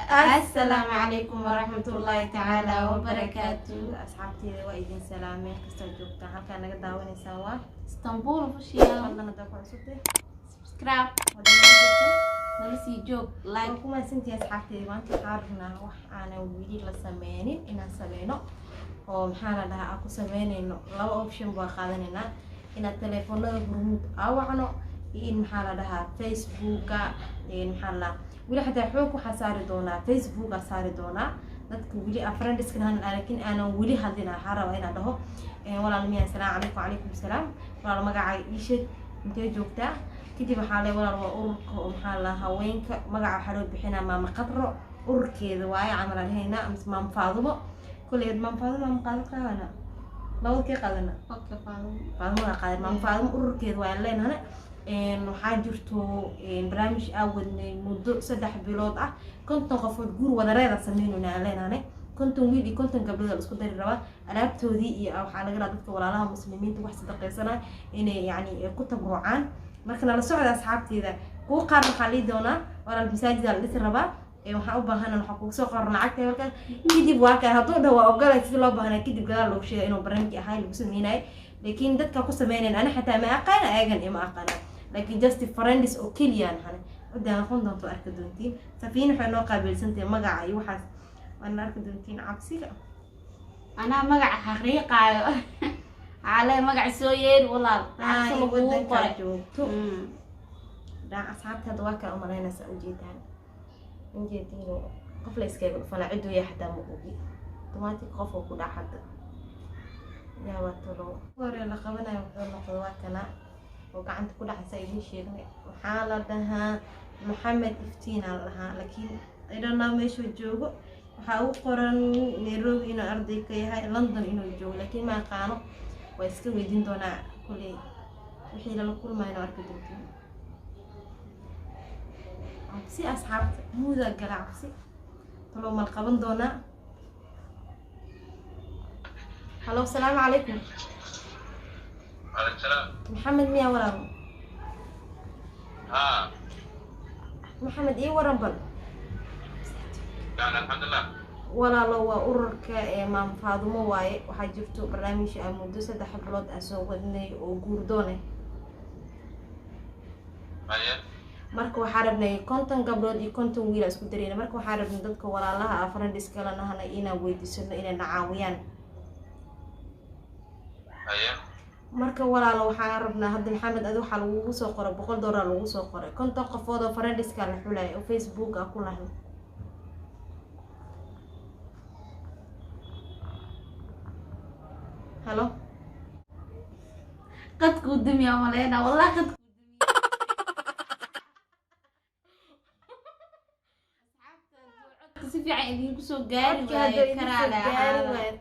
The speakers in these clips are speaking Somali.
Assalaamu calaykum waraxmatullaahi tacaala wabarakaatu. Asxaabteeda, waa idin salaameen kastoo joogtaan. Halkaa naga daawanaysaan waa Istanbul Official. Fadlan haddaa ku cusubtay, subscribe, wadamada joogta, nala sii joog, like. Waa ku mahadsantihiin, asxaabteeda. Maanta waxaa rabnaa wax aanan weli la sameynin inaan sameyno, oo maxaa la dhahaa, aan ku sameynayno laba option baa qaadanaynaa: inaad telefoonada Hormuud aa wacno iyo in, maxaa la dhahaa, Facebooka. Maxaa la dhahaa, weli xataa xoog waxaa saari doonaa, Facebooka saari doonaa dadka weli friendskan han, laakiin aanan weli hadlin. Waxaa rabaa inaan dhaho, "Walaal miya? Assalaamu calaykum." "Calaykum salaam walaal, magacaaga ii sheeg, intee joogtaa?" Kadib waxaa le, "Walaal, waa ururka oo, maxaa la, haweenka, magaca waxaa loo bixinaa Maama Qadro, ururkeeda waaye," camal aan dhahaynaa, mise Maama Faadumo. Kolley Maama Faadumo, Maama Qaado qaadana, labada kee qaadana? Okay, Faadumo. Faadumada qaadan. Maama Faadumo ururkeeda waa leenahana. Waxaa jirto barnaamij aa wadnay muddo 3 bilood ah, 50 qofood guur wadareeda sameynayna aan leenahane. 50 wiil iyo 50 gabdhood la isku dari rabaa. Alaabtoodii iyo waxaa laga rabaa dadka walaalaha Muslimiinta wax sadaqaysanaya inay yacni ku tabrucaan. Marka nala socda, asxaabteeda. Kuwa qaar waxaa lii doonaa, "Walaal, masaajida la dhisi rabaa, waxaan u baahana, waxaa kugu soo qoran lacagta halkaas." Kadib waa kan hadduu dhaho waa ogolay sidii loo baahnaa. Kadib gadaal loogu sheegay inuu barnaamij ahay lagu sameynayo, laakiin dadka ku sameynayan ani xataa ma aqaana, ayagan ima aqaana, laakiin just friends oo keliya nahane. Ciddaa noqon doonto arki doontiin. Safiin waxay noo qaabilsantahay magaca iyo waxaas, waana arki doontiin cabsiga. Anaa magaca xaqiiqaayo, waxaa le magaca soo yeeri, walaal, lacagta lagugu wadankaa qoray. Joogto dhaa, asxaabta. Hadda waa kaa umalaynaysa, ujeedaan, ujeediin qof la iskaga dhufanaa, ciduu yaa xataa ma ogi, automatic qofka ku dhac. Hadda yaabaa talo hore la qabanayo wuxuu noqdo waa kana oo gacanta ku dhacaysa. Idiin sheegnay, waxaa la dhahaa Maxamed Iftiin aa la dhahaa, laakiin I don't know meeshuu joogo. Waxaa ugu qoran Nairobi inuu arday ka yahay, London inuu joogo, laakiin ma aqaano. Waa iska weydiin doonaa. Kulley wixii lala kulmayno arki doontiin. Cabsi, asxaabta, muuda gala cabsi. Talow mal qaban doonaa? Halo, asalaamu calaykum. عليك السلام. Maxamed miyaa, walaalo? ها. Maxamed, ii waran bal. يعني الحمد لله. Walaalo, waa ururka ee Maam Faadumo waaye. Waxaa jirto barnaamij aan muddo 3 bilood aan soo wadnay oo guurdoon ah. هيا. Marka waxaa rabnay 50 gabdhood iyo 50 wiil aa isku darayna. Marka waxaa rabnay dadka walaalaha ah, friends kala nahana, inaan weydiisano inay na caawiyaan. هيا. Marka walaalo, waxaa rabnaa hadda, Maxamed, adi waxaa lagugu soo qoray $100 lagu soo qoray. 50 qofood oo friendska la xulaya oo Facebook ah ku lahay. Halo? Qadkuu dumiya maleyna, wallah, qadkuu dumiya. Codka si fiican idinku soo gaari Codka hadda waayo. idin soo Karaale gaari ahaada. waayo.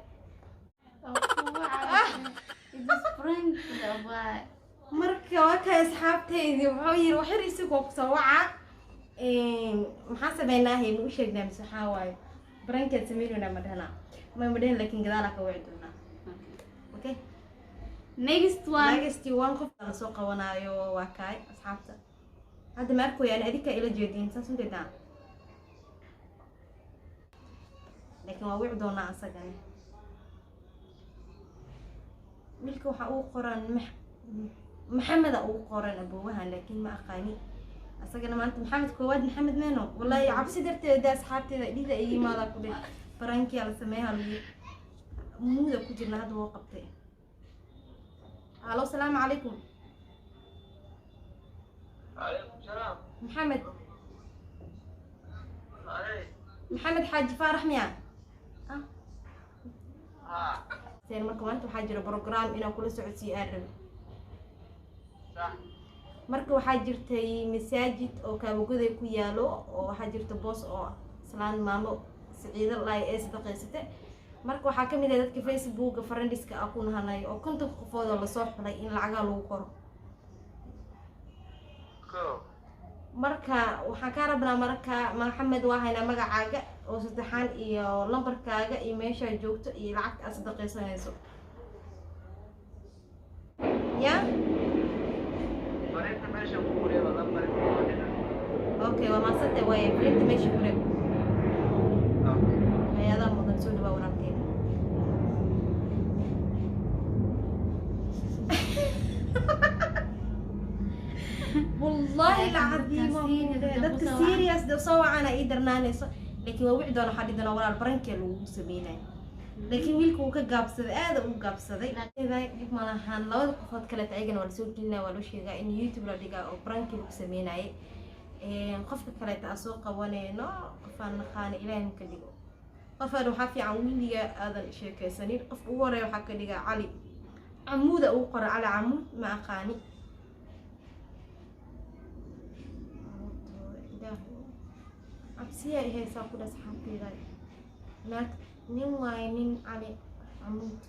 It is prank, waay. Marka waa kay, asxaabtaydi, wuxuu yiri waxyar isagoo kusoo waca. Maxaa sameynaa? Hay, ma u sheegnaa mise waxaa waaye prank-eed sameynayna? Ma dhahnaa? Ma dhahin, laakiin gadaalaa ka wici doonaa. Okay. Next one. Next one, qof la soo qabanaayo waa kaay. Asxaabta, hadda ma arkoyaan, adinka ila jeediin, saas ujeedaan, laakiin waa wici doonaa asagani. Wiilka waxaa ugu qoran Maxameda ugu qoran aboowahan, laakiin ma aqaani asagana. Maanta Maxamed koowaad, Maxamed meno. Wallahi cabsi darteeda, asxaabteeda, dhida ay yimaada ku dheh prank-iyaa la sameeyaa, lagu muuda ku jirna. Hadda wuu qabtay. Halo, asalaamu calaykum. عليكم السلام. Maxamed? عليك. Maxamed Xaaji Faarax miya? ها. Seen, marka maanta waxaa jira program inaan kula socodsiiyo aan rabi. صح. Marka waxaa jirtay masaajid oo Kaabagoday ku yaalo, oo waxaa jirta boos oo islaan Maamo Siciido laay ee sadaqaysate. Marka waxaa kamid ah dadka Facebooka friendska ah ku nahanay oo 50 qofood oo lasoo xulay in lacagaha lagu qoro. Ko. Marka waxaan kaa rabnaa, marka Maxamed, waa haynaa magacaaga oo saddexaan iyo lambarkaaga iyo meeshaa joogto iyo lacagta aad sadaqaysanayso ya. Fariinta meesha ku reeba lambarka. Okay, waa mahadsantay. Waaye, fariinta meesha ku reeb. Dee soo wacana ii darnaanayso, laakiin waa wici doona, waxaa dhihi doona walaal prank-ee lagugu sameynayo, laakiin wiilka wuu ka gaabsaday, aada u gaabsaday. Dhib ma lahan. Labada qofood kaleeta ayagana waa lasoo gelinaya, waa loo sheegaa in YouTube la dhigaa oo prank-ii lagu sameynayay. Qofka kaleeta aan soo qabanayno, qofaan naqaana, Ilaahay ka dhigo qofaan waxaa fiican wiliga aadan sheekaysanin. Qofka ugu horeeya waxaa ka dhigaa Cali Camuuda ugu qora. Cali Camuud ma aqaani. Cabsiyaa ihaysaa ku dha asxaabteyda. Naag nin waaye, nin Cali Camuud.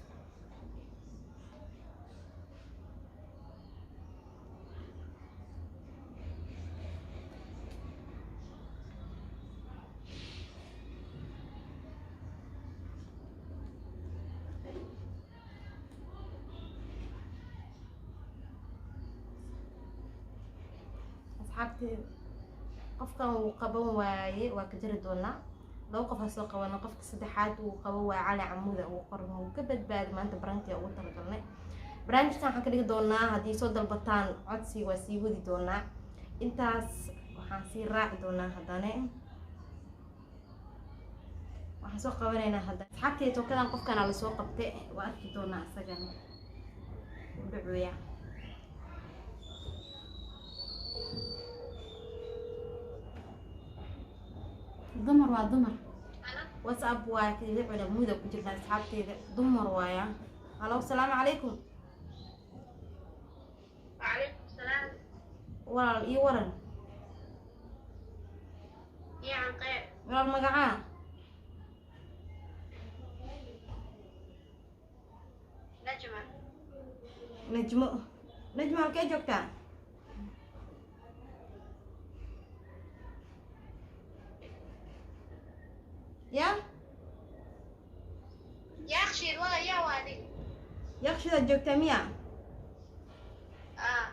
Asxaabteeda, qofkan wuu qaban waaye, waa ka jari doonaa. Laba qof ha soo qabano. Qofka saddexaad wuu qaban waaye, Cali Camuuda uu qoran, wuu ka badbaaday. Maanta prank-ii ugu talagalnay barnaamijkan waxaan ka dhigi doonaa, haddii soo dalbataan codsi waa sii wadi doonaa. Intaas waxaan sii raaci doonaa, haddana waxaan soo qabanaynaa haddana asxaabtay tookadan. Qofkana lasoo qabte, waa arki doonaa isagana u dhacuya. Dumar waa dumar. WhatsApp waa kadicuna muda ku jirta asxaabteeda, dumar waaya. Halo, asalaamu calaykum. وعليكم السلام. Walaal, ii waran. يا عن خير. Walaal, magacaa? نجمة. Najmo, Najmo, halkee joogtaa? Ya. Yaaqshiid wala yaa waa adiga. Yaqshidaad joogtaa miya? Ah.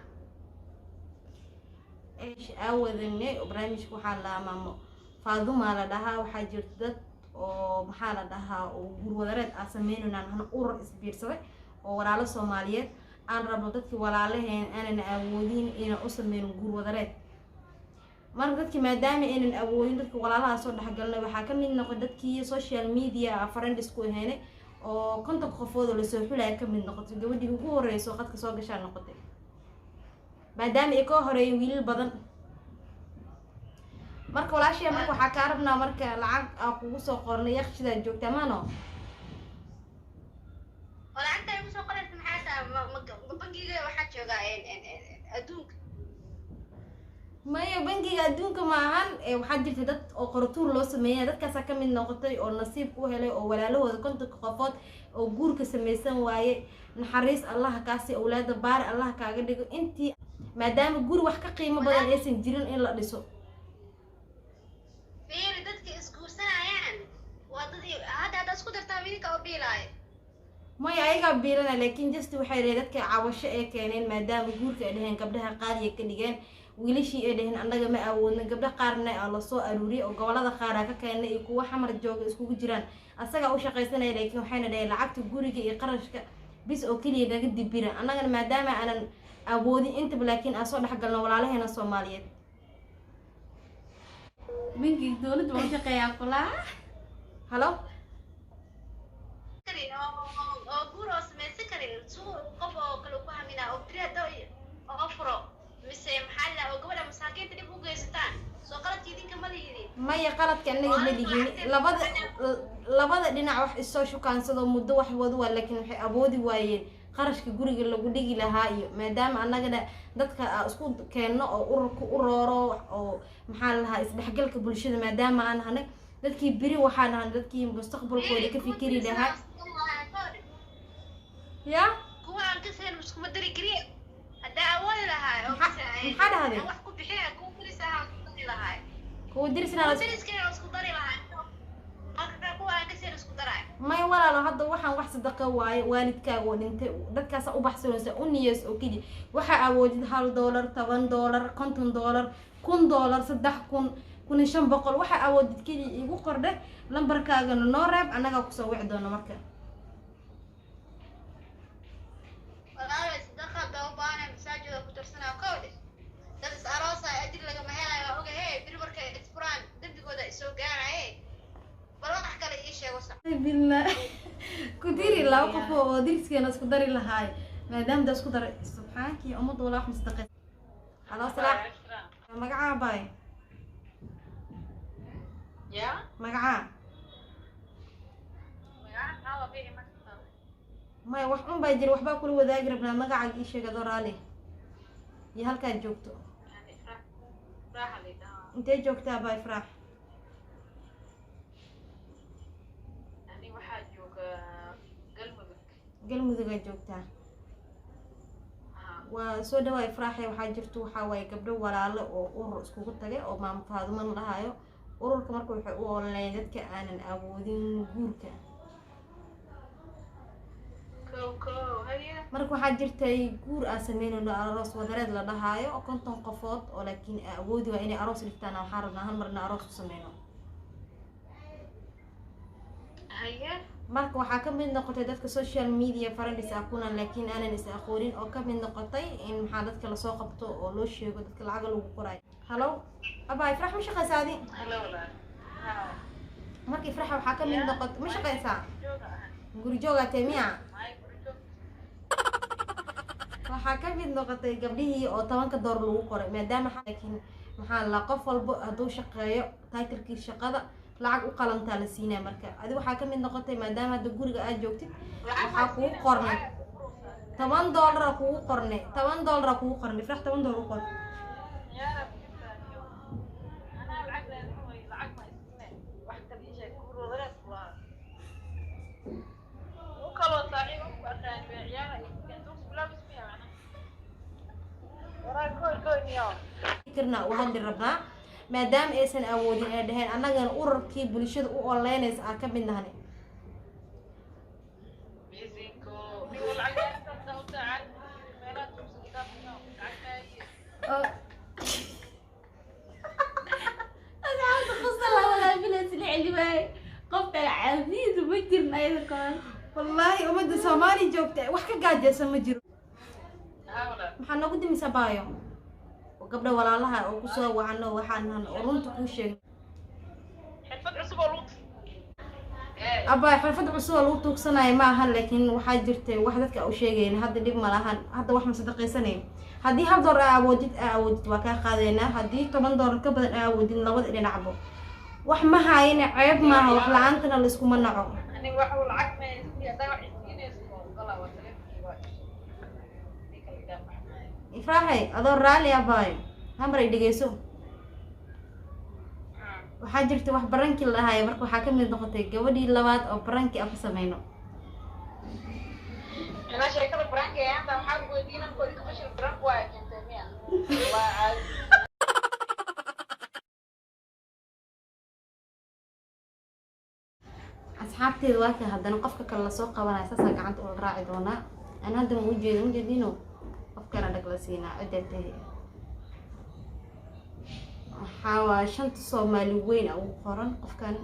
Aawadane barnaamijka waxaa la maamo Faadumaa la dhahaa. Waxaa jirta dad oo maxaa la dhahaa oo gurwadareed aan sameynayna hana urur isbiirsaday oo walaalo Soomaaliyeed aan rabno dadkii walaalaheen aanan awoodin inaan u sameyno gurwadareed. Marka dadkii maadaama aynan awoodin, dadka walaalaha soo dhexgalnay, waxaa ka mid noqday dadkii social media friends ku ahaynay oo 50 qofood oo lasoo xulaya ka mid noqotay. Gabadhii ugu horeyso qadka soo gashaa noqotay, maadaama ay ka horeeyeen wiilal badan. Marka walaashaya, marka waxaa kaa rabnaa marka lacag aa kugu soo qornay. Yaqshidaad joogtaa maano? Lacagta ay kusoo qoraysa maxay tahay? Bangiga waxaa joogaa adduunka. Maya, bangiga adduunka ma ahan. Waxaa jirta dad oo qoratuur loo sameeyay, dadkaasaa ka mid noqotay oo nasiib ku helay oo walaalahooda 50-ka qofood oo guurka samaysan waaye. Naxariis Allaha kaasi, awlaada baari Allaha kaaga dhigo. Intii maadaama guri wax ka qiimo badan aysan jirin in la dhiso. Fiiri, dadka isguursanayaan waa dad hadda hadda isku dartaa idinka oo biilaayo. Maya, ayagaa biilana, laakiin just waxay dhaheen dadka cabasho ay keeneen maadaama guurka ay dhaheen gabdhaha qaaliya ka dhigeen, wiilashii ay dhaheen annaga ma awoodno. Gabdho qaarna aa lasoo aruuriyay oo gobolada qaaraa ka keenay iyo kuwa Xamar jooga iskugu jiraan, asagaa u shaqaysanaya, laakiin waxayna dhaheen lacagta guriga iyo qarashka bis oo keliya naga dibira. Annagana maadaama aanan awoodin intaba, laakiin aan soo dhexgalno walaalaheena Soomaaliyeed. Bangiga dowladda waa u shaqeeyaa kulaa. Halo. Karin oo guur oo samaysan karin suu qof oo kale ku haminaa oo beri hadda oo furo mise maxaa la oo gabadha masaakiinta dhib u geysataan, soo qaladka idinka ma lihidin. Maya, qaladka annaga ma ligin. Labada dhinac wax isoo shukaansado muddo wax wadu waa, laakiin waxay awoodi waayeen qarashka guriga lagu dhigi lahaa. Iyo maadaama annagana dadka aan isku keenno oo ururka u rooro oo maxaa la lahaa isdhexgalka bulshada, maadaama aan nahanay dadkii beri, waxaan nahanay dadkii mustaqbalkooda ka fikiri lahaa ya. Kuwa aan ka seen iskuma dari kariye haddaa awoodi lahaa oo Maxaa dhahday? Wax ku bixiya kuwa diris ahaa isku dari lahaa. Kuwa dirisna Kuwa deriskana isku dari lahaa, marka kuwa aan ka seen isku daray. May walaalo, hadda waxaan wax sadaqa waaye. Waalidkaaga oo dhintay dadkaasa u baxsanaysa, u niyeys oo keliya. Waxaa awoodid $1, $10, $50, $1000, 3000, 1500, waxaa awoodid keliya igu qordhe. Lambarkaagana noo reeb, annagaa kusoo wici doona marka. Walaalo, sadaqa baa u baahanay, masaajida ku darsanaa kowdhe. Dad is aroosay ajir lagama helayo, waa ogahe beri markay isfuraan. Isoo gaaraye, bal wax kale ii sheego sac. Billah, ku diri laba qof oo diriskeena isku dari lahaay, maadaama da isku daray. Subxaankii, ummadda walaa wax masdaqay. Halo, salaam. Magacaa, baay? Ya. Magacaa? Maya, wax un baa jira, waxbaa kula wadaagi rabnaa. Magacaaga ii sheeg adoo raali, iyo halkaad joogto. Intee joogtaa, baay Ifraax? Ani waxaa jooga Galmudug. Galmudugaa joogtaa? Waa soo dhawaa, Ifraaxe. Waxaa jirto, waxaa waaye gabdho walaalo oo urur iskugu tagay oo Maamo Faaduman dhahayo. Ururka marka waxay u ololeeyeen dadka aanan awoodin guurka. Kow kow, haye. Marka waxaa jirtay guur aan sameynayno, aroos wadareed la dhahaayo, oo 50 qofood oo laakiin awoodi waa inay aroos dhigtaan. Waxaan rabnaa hal mar in aroos u sameyno. Haye. Marka waxaa ka mid noqotay dadka social media friends ah kuna, laakiin aanan is aqoonin, oo ka mid noqotay in maxaa dadka lasoo qabto oo loo sheego dadka lacaga lagu qorayo. Halo, abaa Ifrax, ma shaqaysaa adi? Halo, walaal. Marka Ifrax, waxaa ka mid noqotay, ma shaqaysaa? Jooga ah. Guri joogaa tee miya? Maay, guri joog. Waxaa ka mid noqotay gabdhihii oo 10-ka door lagu qoray, maadaama laakiin maxaa la qof walbo hadduu shaqeeyo titlekii shaqada lacag u qalantaa la siinaya. Marka adi waxaa ka mid noqotay, maadaama hadda guriga aad joogtid, waxaa kugu qornay $10 kugu qornay, $10 kugu qornay. Ifrax, $10 u qor. Yaa Rabbi, anaa lacag raadin way, lacag ma isine. Wax kale ii sheeg, guur wadareed kulaha u kaloo saaxiib ku aqaan bay ciyaara intuu bilaabis miya macna waraa koy koy niyo. Fikirna u hadli rabnaa, maadaama aysan awoodin ay dhaheen, annagana ururkii bulshada u ololeynaysa aan ka mid nahnay. Bisinko nigo lacag inta u tacaal meelaha tuugsan idhaaf lacag maayi. Asxaabta, qosla walaa bilas la celi waaye. Qofka caadiyiisa ma jirin ayada koon. Wallaahi, ummadda Soomaaliya joogta wax ka gaajaysan ma jiro. Haa, walaal. Maxaa noogu dimisa, baayo? Oo gabdha walaalaha oo kusoo wacano, waxaan nahan oo runta kuu sheegay. Xirfad cusub oo lagu Abaa, xirfad cusub oo lagu tuugsanayo ma ahan, laakiin waxaa jirtay wax dadka u sheegayn. Hadda dhib ma lahan, hadda wax ma sadaqaysanayn. Haddii 1 doolar aa awoodid, aa awoodid, waa kaa qaadaynaa. Haddii 10 doolar ka badan aa awoodid, labada dhinacbo wax ma haayana, ceeb maaha, wax la-aantana layskuma naco. Aniga wax uu lacag ma haysti, haddaa wax isiinayso waa ogola, waa taleefonkii waa ishay kala idhaaf wax maayo. Ifraaxay, adoo raalli abaayo, hamar ay dhegeyso. Waxaa jirta wax prank la dhahaayo. Marka waxaa ka mid noqotay gabadhii labaad oo prank ah ku sameyno. Anaa sheekada prank ee hadda waxaa lagu weydiinan koo idinka fashil prank waa keentay miya? Waa caadi. Asxaabteeda, waa kan haddana qofka kale lasoo qabanaya, saasaa gacanta ula raaci doonaa. Aan hadda ma ujeedo, ujeedino qof kale dhag la siinaa. Cidday tahay waxaa waa shanta Soomaali weyn a ugu qoran. Qofkan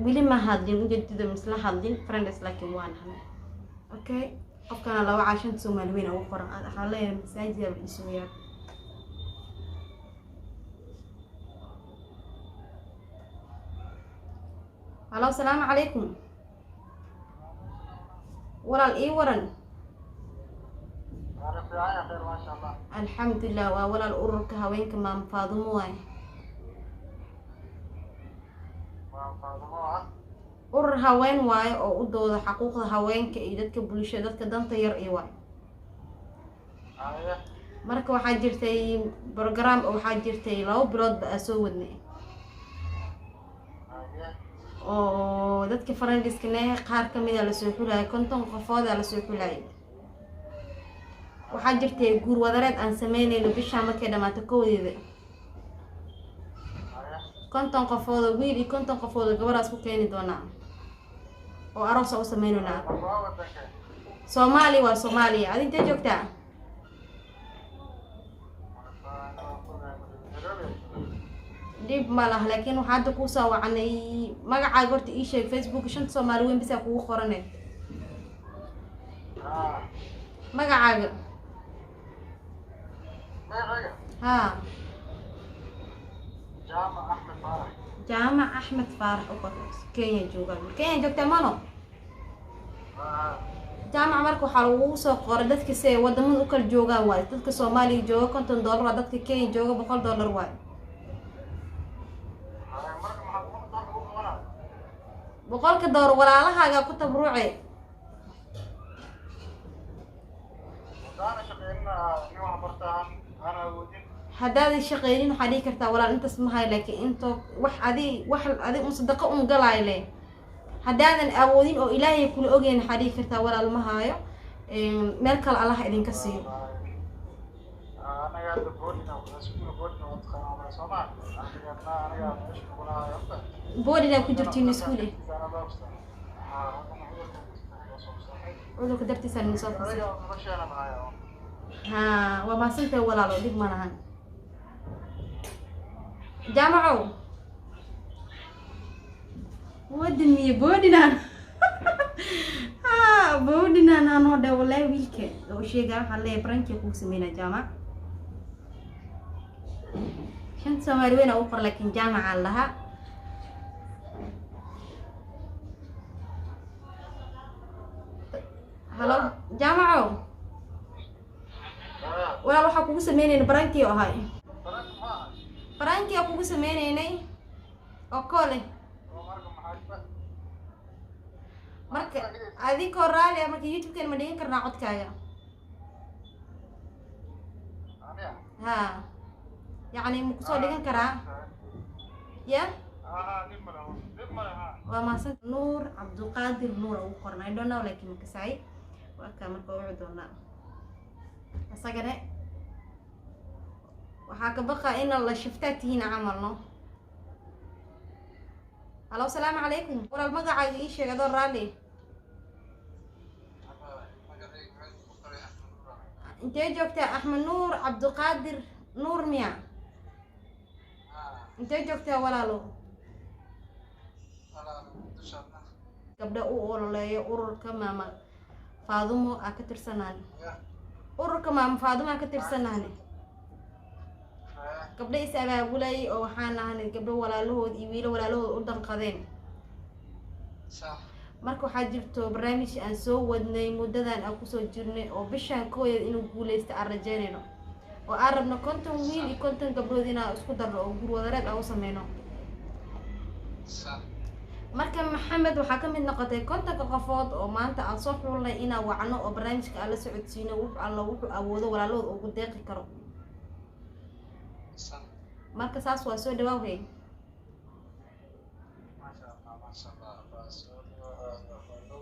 weli ma hadlin, ujeedada misla hadlin friends, laakiin waan hanay. Okay, qofkana laba caa shanta Soomaali weyn a ugu qoran. Waxaa leeyahay masaajid aba isugayaa. Halo, asalaamu calaykum, walaal, ii waran. أنا في عين خير، ما شاء الله. Alxamdulilah. Waa walaal, ururka haweenka Maam Faadumo waay. ما فاضموها. Urur haween waaye oo u dooda xaquuqda haweenka iyo dadka bulshada, dadka danta yar iyo waay. أيوه. Marka waxaa jirtay program oo waxaa jirtay 2 biloodba aa soo wadnay أيوه. oo dadka friendskane qaar kamida lasoo xulayay, 50 qofoodaa lasoo xulayay. Waxaa jirtay guur wadareed aan sameynayno bishaa markay dhamaato kowdeeda. أيوه. 50 qofood oo wiil iyo 50 qofood oo gabadhaas ku keeni doonaa oo aroosa u sameynaynaa. الله ودك. Soomaaliya waa Soomaaliya. Adi intee joogtaa? Dhib ma lah, laakiin waxaa hadda kuusoo wacanay, magacaaga horta ii sheeg. Facebook shanta Soomaali weyn bisaa kugu qorane. آه. Magacaaga? ما Haa. جامع أحمد. Faarax. Jaamac Axmed Faarax u qor. Kenya jooga, Kenya joogtaa mano? Jaamac, marka waxaa lagugu soo qoray dadka si ay wadamada u kala joogaan waaye. Dadka Soomaaliya jooga $50 waa, dadka Kenya jooga $100 waaye. Marka maxaa $100 ugu qabanaa? $100 walaalahaaga ku tabruuce. Haddaana shaqeynina, nin wax bartaan aan awoodin. Haddaadan shaqeynin, waxaa dhihi kartaa walaal intaas ma hayo, laakiin intoo wax adi wax adi un sadaqa un galaayo le. Haddaadan awoodin oo Ilaahay kula ogeyn, waxaa dhihi kartaa walaal ma haayo, meel kale Allah idinka siiyo. Anaga hadda boarding iskuul boarding oo taqaanaa Soomaa, aniga aniga meesha kula hayo. Boarding ku jirtiin iskuul eh? Cudurka dartiisa idin soo fasay. Ha, waa mahadsantahay walaalo, dhib ma lahan. Jaamacow, wadamiye boardingaan ha boardingaan anoo dhe. Wallahi wiilka oo sheegaa waxaan leeyahay prank-i kuu sameynaa. Jaamac, shanta Soomaali weyn aa u qor, laakiin jaamacaan lahaa. Halo Jaamacow, walaal waxaa kugu sameynayna prank-i oo ahay, prank-i aa kugu sameynaynay oo koole. Marka adikoo raali ah, marka YouTube-keena ma dhigan karnaa codkaaga? Ha, yacni ma kusoo dhigan karaa ya? Waa mahadsan. Nuur Cabduqaadir Nuur ugu qoran, I don't know, laakiin makasaay waa kaa. Marka waa wici doonaa isagane. Waxaa ka baqa in la shiftaa tihiin camal no. Halo, asalaamu calaykum walaal, magacaaga ii sheeg adoo raalli. Intee joogtaa? Axmed Nuur Cabduqaadir Nuur miya? Intee joogtaa walaalo? Gabdha u ololeeyo ururka Maama Faadumo aa ka tirsanaan, ururka Maama Faadumo aa ka tirsanaane. Gabdho is abaabulay oo waxaan ahanay gabdho walaalahood iyo wiilo walaalahood u danqadeen. Marka waxaa jirto barnaamij aan soo wadnay muddadan aan kusoo jirnay oo bishaan koodeed inuu guuleysta aan rajeynayno, oo aan rabno 50 wiil iyo 50 gabdhood inaan isku darno oo guur wadareed aan u sameyno. Marka Maxamed, waxaa ka mid noqotay 50-ka qofood oo maanta aan soo xulnay inaan wacno oo barnaamijka aan la socodsiino, wuxuu alla wuxuu awoodo walaalahood ugu deeqi karo. Marka saas waa, soo dhawaaw hey. Maasha Allah, maasha Allah. Waa soo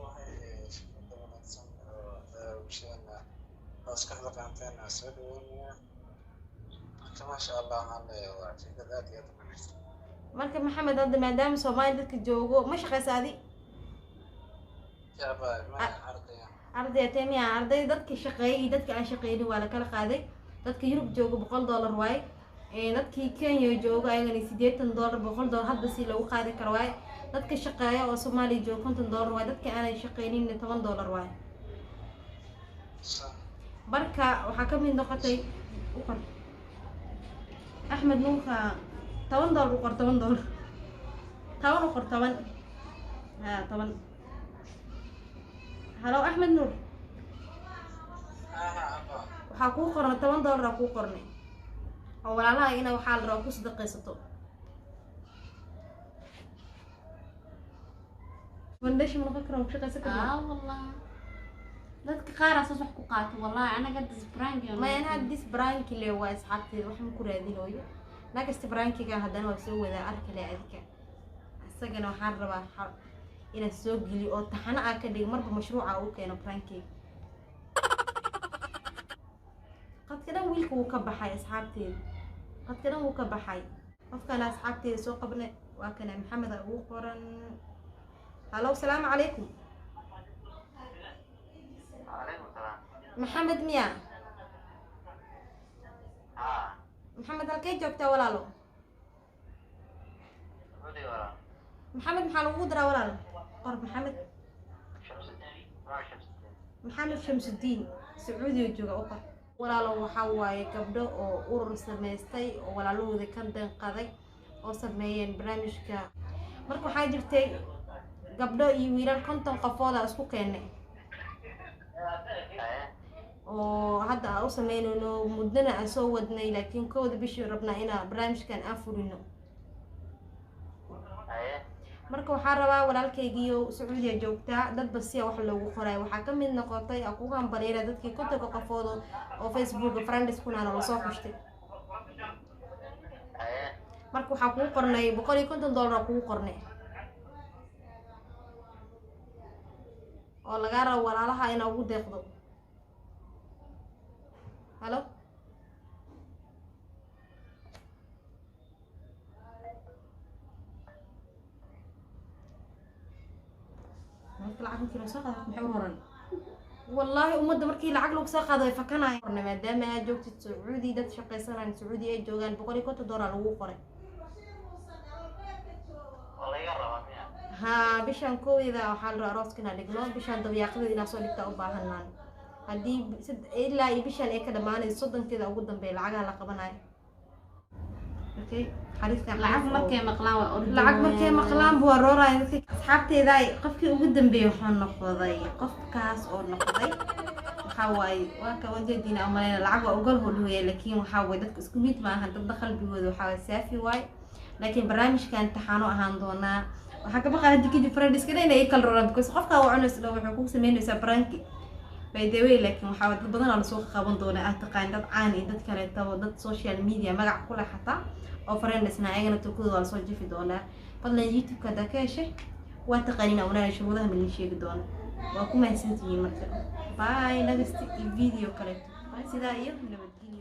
waa leeyahay fikrada wanaagsan oo bulshadana maskaxda qaanteen waa soo dhaweynaya. Marka maasha Allah, waxaan leeyahay waa fikrad aad iyo aad u wanaagsan. Marka Maxamed, hadda maadaama Soomaaliya dadka joogo, ma shaqeysa adi? Yaaba, ma ardaya. Ardaya temiya? Arday dadka shaqeeyay iyo dadka aan shaqeynin waa la kala qaaday. Dadka Yurub joogo $100 waaye. Dadkii Kenya joogo ayagana $80, $100 hadba si loogu qaadi karo waaye. Dadka shaqeeya oo Soomaaliya joogo $50 waaye, dadka aanay shaqeynin $10 waaye. Marka waxaa ka mid noqotay, u qor Axmed Nuurka $10, u qor $10, toban u qor, toban, ha, toban. Halo Axmed Nuur. Waxaa kuu qornay $10 aa kuu qornay oo walaalaha ina waxaa la rabaa ku sadaqaysato foundation ma noqon karo, ku shaqaysan karno. Aa wallah, dadka qaar asaas wax ku qaato wallahi, anaga this prank. Maya, ana this prank le waa asxaabteeda wax ma ku raadinooyo. Nagasta prankiga haddana waa soo wadaa arkale adika. Isagana waxaan rabaa inaan soo geliyo oo taxano aa ka dhigo, marba mashruuca uu keeno prankiga. Qadka dhan wiilka wuu ka baxay asxaabteeda, qadka dhan wuu ka baxay. Qofkana asxaabteeda soo qabnay waa kana, Maxamed aa ugu qoran. Halo, asalaamu calaykum. Calaykum salaam. Maxamed miya? Haa. Maxamed, halkee joogtaa walaalo? Sacuudi walaal. Maxamed maxaa lagugu daraa walaal? Qor Maxamed. Shamsudiin, waa Shamsudiin. Maxamed Shamsudiin, Sacuudiga jooga, u qor walaalo. Waxaa waaye gabdho oo urur samaystay oo walaalahooda ka danqaday. Oo sameeyeen barnaamijka. Marka waxaa jirtay gabdho iyo wiilal 50 qofooda isku keennay oo hadda aan u sameynayno, muddana aan soo wadnay, laakiin 1-da bishii rabnaa inaan barnaamijkan aan fulino. Marka waxaa rabaa walaalkaygiiyo Sacuudiya joogtaa, dad basiya wax loogu qoray. Waxaa ka mid noqotay aan kugu hambalyeera dadkii 50-ka qofood oo Facebooka friends kunaana lasoo xushtay. Marka waxaa kugu qornay $150 kugu qornay oo lagaa rabo walaalaha inaa ugu deeqdo. Halo? Marka lacag markii lagu soo qaado maxay u horan? Wallaahi ummadda markii lacag lagu soo qaado way fakanayaan. Maadaama aad joogtid Sacuudi, dad shaqaysanayaan Sacuudi ay joogaan, $150 lagu qoray. Haa, bishan 1-deeda waxaa la rabaa arooska inaan dhigno. Bishan dabyaaqadeeda inaa soo dhigtaa u baahanaan. Haddii ilaa iyo bishan ay ka dhamaanayso 30-keeda ugu dambeeya lacagaha la qabanayo. Okay, xariifkan Lacag markay maqlaan waa ordi. Lacag markay maqlaan buu arooraya dadka asxaabteeda. Ay qofkii ugu dambeeyay wuxuu noqday qofkaas oo noqday waxaa waaye waa ka wajeediina umaleyna lacag waa ogol hodhooya, laakiin waxaa waaye dadka isku mid maahan. Dadda qalbigooda waxaa waaye saafi waaye, laakiin barnaamijkan taxaano ahaan doonaa. Waxaa ka baqaa hadii kadib friends-kana inay i kala roraan, because qofkaa waa cunaysa dhan wuxuu kugu sameynaysaa prank-i by the way. Laakiin waxaa waaye dad badan oo lasoo qaban doona, aad taqaan, dad caan iyo dad kaleetaba, dad social media magac ku leh xataa oo friends-na, ayagana turkooda waa lasoo jifi doonaa. Fadlan YouTube-ka haddaa ka heshay waa taqaaniin awnaaya shuruudaha malin sheegi doona. Waa ku mahadsantihiin. Marka bye, next iyo video kaleeto. Sidaa iyo nabadgelyo.